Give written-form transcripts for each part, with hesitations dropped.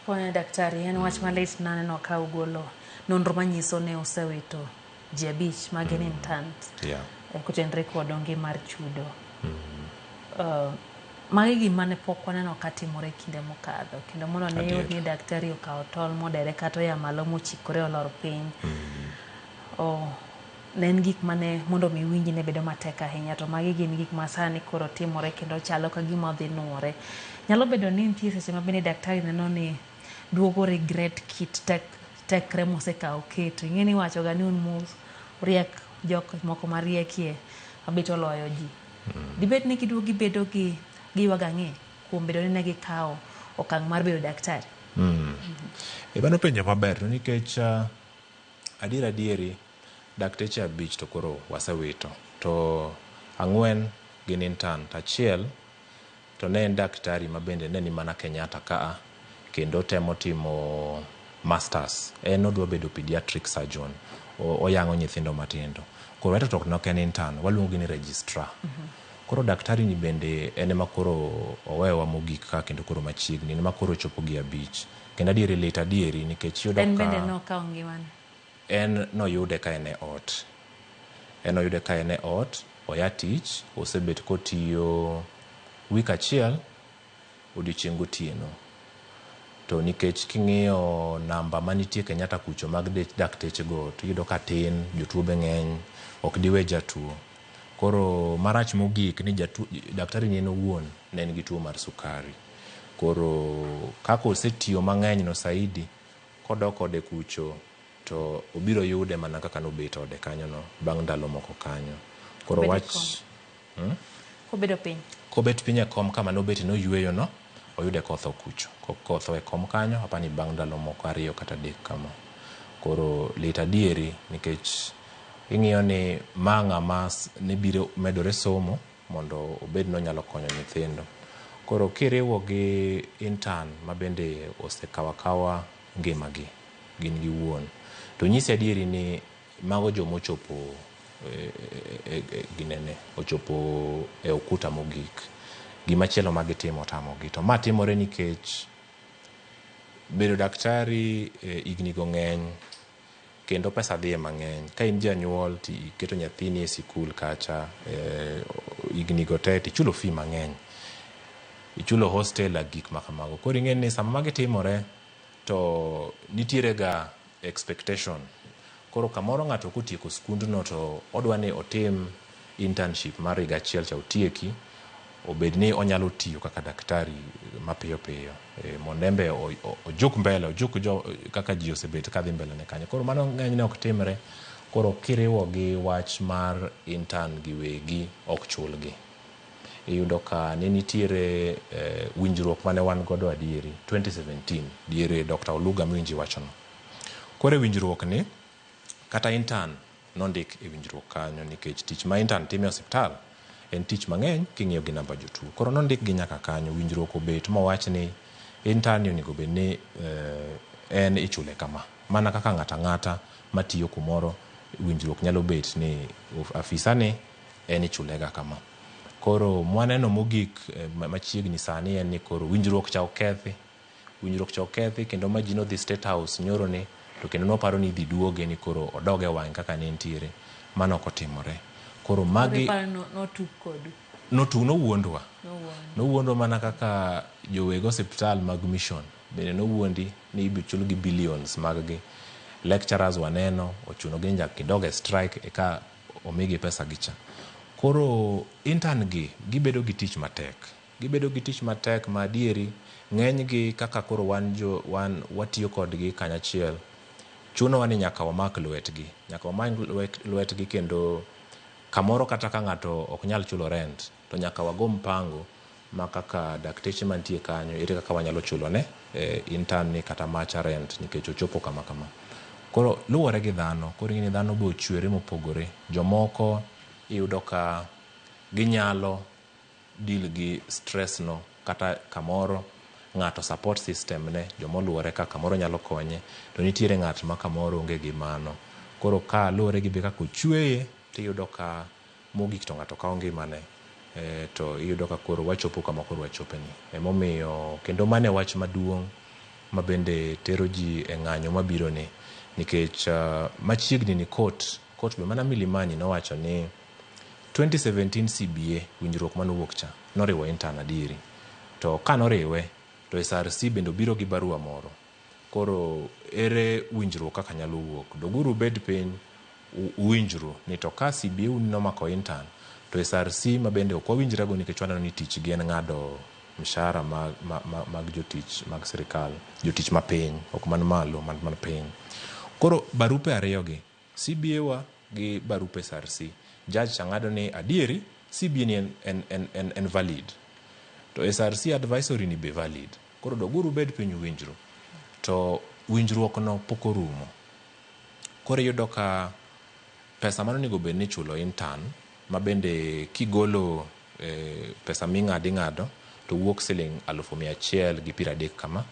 Pone daktari, en wach malit naneno ka ugolo nonro manyiso ni usewito ji 5 ma gin interns kotenore kod onge mar chudo. Magi gima ne pok waneno ka timore kinde mokadho, kendo mondo ne yud ni daktari okawo tol modere kata oya malo mochikore olor piny. Ne en gik mane mondo mi winji ne bedo matek ahinya, to magi gin gik ma sani koro timore kendo chalo ka gima dhi nuore. Nyalo bedo ni nitie seche ma bende daktari neno ni duogo regret kit tekre mosekawo keto. Ing'e ni iwacho ga ni un mos riek jok moko mariekie mabet oloyo ji. Dibed ni giduogo gibedo gi giywago ang'e kuom bedo ni ne gikawo okang' mar bedo daktari? Mano penjo maber to nikech adier adieri dakteche 5 to koro wasewito, to 4 gin intern, to 1 to ne en daktari ma bende ne ni mana Kenyatta kaa kendo temo timo masters. En odwa bedo pediatric surgeon, oyang'o nyithindo matindo. Koro ento to ok en intern, waluongo gi ni registrar. Koro daktari ni bende en ema koro owewa mogik ka kendo koro machiegni, en ema koro ochopo gi 5. Kendo adieri lit adieri nikech iyudo En bende ka nokawo ngimane. En noyude ka en e ot. En oyude ka en e ot, oya tich, osebet kotiyo wik achiel odiochieng' gotieno. To nikech king'iyo namba manitie Kenyatta kucho mag dakteche go, to iyudo ka tin, jotuo be ng'eny, ok diwe jatuo. Koro marach mogik ni daktari ni en owuon ne en gi tuo mar sukari. Koro kaka osetiyo mang'eny no saidi, kodok ode kucho to obiro yude mana kaka nobet ode kanyo no bang' ndalo moko kanyo. Koro wach Kobedo piny. Kobet piny e kom kama nobet noyweyo no, oyude kotho kucho. Kotho e kom kanyo, apani bang' ndalo moko 2 kata 3 kama. Koro lit adieri nikech ing'iyo ni ma ng'ama ne biro medore somo mondo obed nonyalo konyo nyithindo. Koro kiriwo gi intern ma bende osekawo akawa ngimagi gin gi wuon, to nyisi adieri ni mago jomochopo ginene, ochopo e okuta mogik. Gimachielo ma gitimo tamogi. To ma timore nikech bedo daktari higni go ng'eny kendo pesa dhiye mang'eny. Ka in janyuol to iketo nyathini e sikul kacha higni go te tichulo fee mang'eny. Ichulo hostel gik ma kamago. Koro ing'e ni sama magi timore to nitiere ga expectation. Koro kamoro ng'ato kotieko skundno to odwa ni otim internship mar higa achiel cha otieki, obed ni onyalo tiyo kaka daktari mapiyo piyo mondo en be ojuk mbele, ojuk jo kaka ji osebet kadhi mbele ne kanyo. Koro mano ng'enyne ok timre. Koro kiriwo gi wach mar intern gi wegi ok chulgi. Iyudo ka ne nitiere winjruok mane wan godo adieri 2017 diere Dr. Oluga miwinji wachono. Koro e winjruok ni kata intern nondik e winjruok kanyo nikech tich ma intern timo e osiptal en tich mang'eny king'iyo gi namba jotuo. Koro nondik gi nyaka kanyo, winjruok obet mowach ni intern ni onego bed ni en ichule kama. Mana kaka ng'ato ang'ata matiyo kumoro, winjruok nyalo bet ni afisa ni en ichulega kama. Koro mwaneno mogik machiegni sani en ni koro winjruok cha okethi. Winjruok cha okethi kendo ma ji nodhi State House nyoro ni to kendo noparo ni idhi duoge ni koro odog e wang'e kaka ne entiere. Mano ok otimore. Koro magi notug kodu. Nowuondwa. Nowuondwa mana kaka joweg osiptal mag mission bende nowuondi ni ibiro chulgi billions mag gi. Lecturers waneno ochuno gi ni nyaka gidog e strike eka omigi pesa gi cha. Koro intern gi gibedo gi tich matek. Gibedo gi tich matek ma adieri ng'eny gi kaka koro wan jo wan watiyo kodgi kanyachiel. Chunowa ni nyaka wamak lwetgi. Nyaka wamak lwetgi kendo kamoro kata ka ng'ato ok nyal chulo rent to nyaka wago mpango ma kaka dakteche mantie kanyo ere kaka wanyalo chulo ne intern ni kata macha rent nikech ochopo kama kama. Koro luwore gi dhano. Koro ing'e ni dhano be ochwere mopogore. Jomoko iyudo ka ginyalo deal gi stress no kata kamoro ng'ato support system ne jomoluore ka kamoro nyalo konye to nitiere ng'at ma kamoro onge gi mano. Koro ka luwore gi be kaka ochweye tiyudo ka mogik to ng'ato kawo ngimane to iyudo ka koro wachopo kama koro wachope ni. Emomiyo kendo mano e wach maduong' ma bende tero ji e ng'anyo mabiro ni nikech machiegni ni court be mana Milimani nowacho ni 2017 CBA winjruok manowuok cha noriwo intern adieri, to ka noriwe to SRC bende obiro gi barua moro. Koro ere winjruok kaka nyalo wuok? Doguru bed piny uwinjru ni to ka CBA un nomako intern to SRC ma bende ok wawinjrego nikech waneno ni tich gi en ng'ado mshahara mag jotich mag sirikal, jotich mapiny, ok man malo, man piny. Koro barupe ariyo gi, CBA wa gi barupe SRC, judge cha ng'ado ni adieri CBA ni en valid, to SRC advisory ni be valid. Koro doguru bed piny uwinjru. To winjruok no pok orumo. Koro iyudo ka pesa mano onego bed ni ichulo intern, ma bende kigolo pesa ming'ado ing'ado to wuok siling 130,000 kama.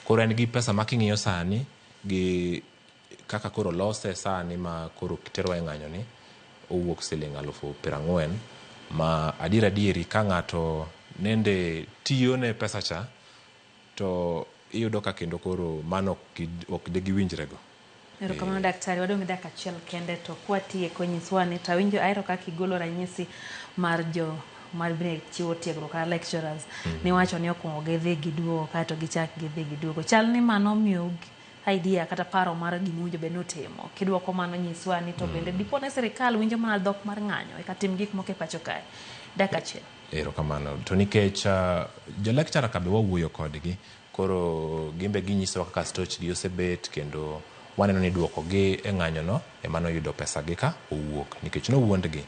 Koro en gi pesa ma king'iyo sani gi kaka koro lose sani ma koro terwa e ng'anyo ni owuok siling 40,000 ma adier adieri ka ng'ato nende tiyo ne pesa cha to iyudo ka kendo koro mano ok de giwinjrego. Erokamano daktari, wadong' gi dakika achiel kende to kwatieko nyiswa ni to awinjo ahero kaka igolo ranyisi mar jo mar bende chiwo tiegruok kata lecturers. Niwacho ni okuongo gidhi giduogo kaeto gichak gidhi giduogo. Chal ni mano miyo idea kata paro mar gima owinjo bed ni utimo. Kiduoko mano nyiswa ni to bende dipo ne sirikal winjo mana dhok mar ng'anyo eka tim gik moko e pacho kae. Dakika achiel. Erokamano. To nikech jo lecturer ka be wawuoyo kodgi, koro gimbe ginyisowa kaka stoch gi osebet kendo waneno ni duoko gi e ng'anyo no ema noyudo pesa gi ka owuok nikech nowuondgi.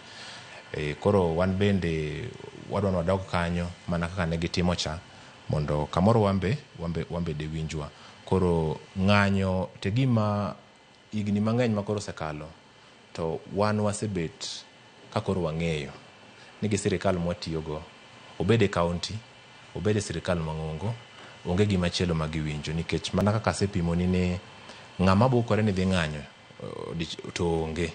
Koro wan bende wadwa ni wadog kanyo mana kaka ne gitimo cha mondo kamoro wambe de winjwa. Koro ng'anyo te gima higni mang'eny ma koro osekalo to wan wasebet ka koro wang'eyo ni gi sirikal mwatiyogo, obed e county, obed e sirikal mang'ongo, onge gima chielo ma giwinjo nikech mana kaka asepimoni ni ng'ama bukore ni dhi ng'anyo to onge.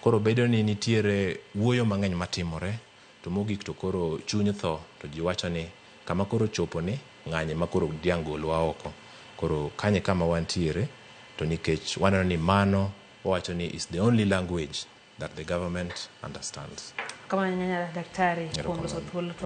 Koro bedo ni nitiere wuoyo mang'eny matimore to mogik to koro chuny tho to ji wacho ni kama koro chopo ni ng'anyo ema koro diang' golwa oko. Koro kanyo e kama wantiere to nikech waneno ni mano wawacho ni is the only language that the government understands. Kamano nyanya daktari kuom loso thuolo.